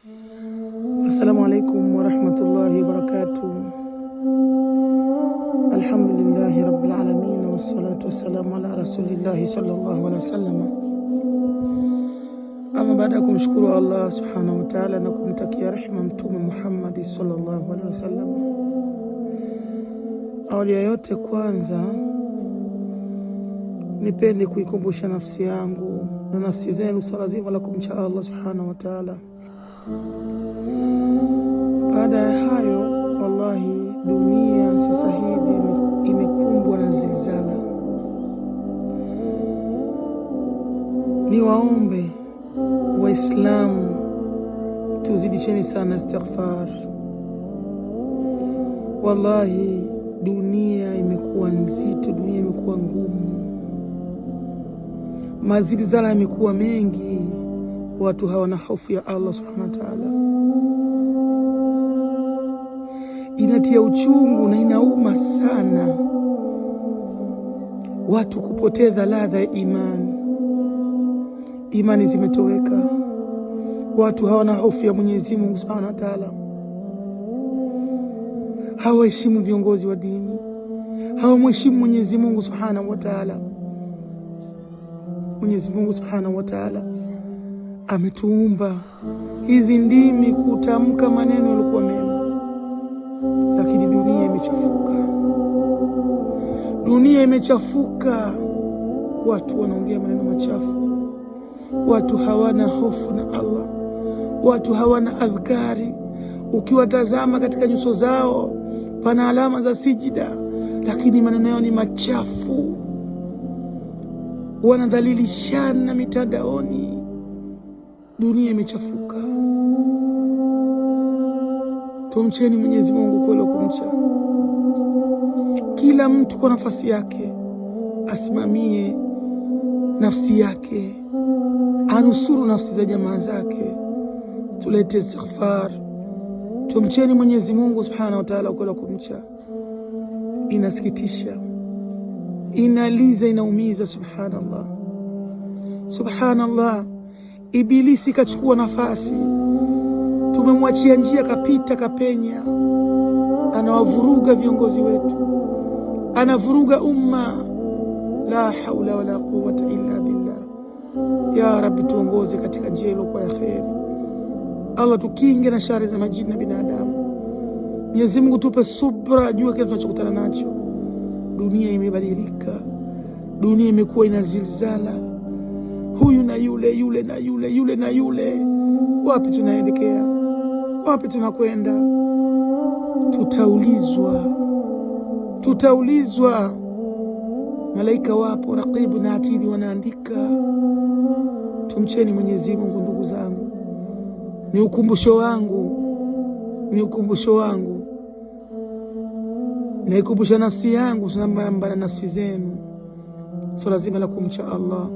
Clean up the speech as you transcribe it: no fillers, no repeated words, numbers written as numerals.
Assalamu alaikum warahmatullahi wabarakatuh. Alhamdulillahi rabbil alamin wassalatu wassalamu ala rasulillahi sallallahu alaihi wasallam. Ama baada ya kumshukuru Allah subhanahu wa ta'ala na kumtakia rehma Mtume Muhammad sallallahu alaihi wasallam, awali ya yote, kwanza nipende kuikumbusha nafsi yangu na nafsi zenu swala zima la kumcha Allah subhanahu wa ta'ala. Baada ya hayo, wallahi dunia sasa hivi imekumbwa na zilzala. Niwaombe Waislamu tuzidisheni sana istighfar. Wallahi dunia imekuwa nzito, dunia imekuwa ngumu, mazilzala yamekuwa mengi, watu hawana hofu ya Allah subhanahu wa ta'ala. Inatia uchungu na inauma sana watu kupoteza ladha ya imani. Imani zimetoweka, watu hawana hofu ya Mwenyezi Mungu subhanahu wa ta'ala, hawaheshimu viongozi wa dini, hawamheshimu Mwenyezi Mungu subhanahu wa ta'ala. Mwenyezi Mungu subhanahu wa ta'ala ametuumba hizi ndimi kutamka maneno yaliokuwa mema, lakini dunia imechafuka, dunia imechafuka. Watu wanaongea maneno machafu, watu hawana hofu na Allah, watu hawana adhkari. Ukiwatazama katika nyuso zao pana alama za sijida, lakini maneno yao ni machafu. Wanadhalilishana mitandaoni. Dunia imechafuka. Tumcheni Mwenyezi Mungu kweli kumcha. Kila mtu kwa nafasi yake asimamie nafsi yake, anusuru nafsi za jamaa zake. Tulete istighfar, tumcheni Mwenyezi Mungu subhanahu wa ta'ala kweli kumcha. Inasikitisha, inaliza, inaumiza. Subhanallah, subhanallah. Ibilisi kachukua nafasi, tumemwachia njia, kapita, kapenya. Anawavuruga viongozi wetu, anavuruga umma. La haula wala quwwata illa billah. Ya Rabbi, tuongoze katika njia iliyokuwa ya kheri. Allah, tukinge na shari za majini na binadamu. Mwenyezi Mungu tupe subra juu ya kile tunachokutana nacho. Dunia imebadilika, dunia imekuwa ina zilzala, huyu na yule, yule na yule, yule na yule. Wapi tunaelekea? Wapi tunakwenda? Tutaulizwa, tutaulizwa. Malaika wapo, raqibu na atidi wanaandika. Tumcheni Mwenyezi Mungu, ndugu zangu. Ni ukumbusho wangu, ni ukumbusho wangu, naikumbusha nafsi yangu sambamba na nafsi zenu swala zima la kumcha Allah.